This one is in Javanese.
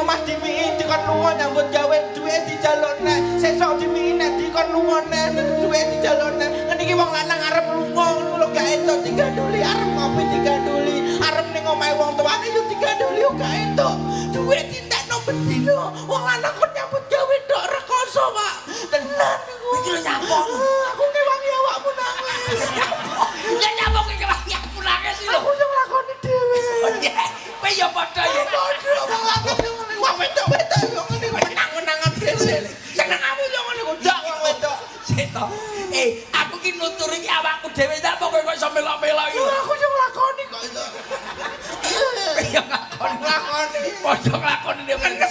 omah dimiki dikon lunga nyambut gawe, duwite dijaluk nek sesuk dimiki nek dikon lunga nek duwite dijaluk nek. Ngene iki wong lanang arep lunga ngono lho gak entuk diganduli, arep ngopi diganduli, arep ning omahe wong tuane yo diganduli yo gak entuk. Duwit dintekno bendino. Wong lanang kon nyambut gawe tok rekoso, Pak. Tenan iku. Iki lho nyapa? Aku ngewangi awakmu nangis. Ya nyapa kowe ngewangi aku nangis iki lho. Aku yo nglakoni dhewe. Kowe ya padha ya. Padha wong lanang yo ngene, wong wedok-wedok yo ngene menang-menangan dhewe. Seneng aku yo ngene kok dak wong wedok. Sik to. Eh, aku ki nuturi ki awakku dhewe, tak kowe kok iso melok-melok iki lho. Aku yo nglakoni kok itu. Kowe ya nglakoni. Nglakoni. Padha nglakoni. Menang.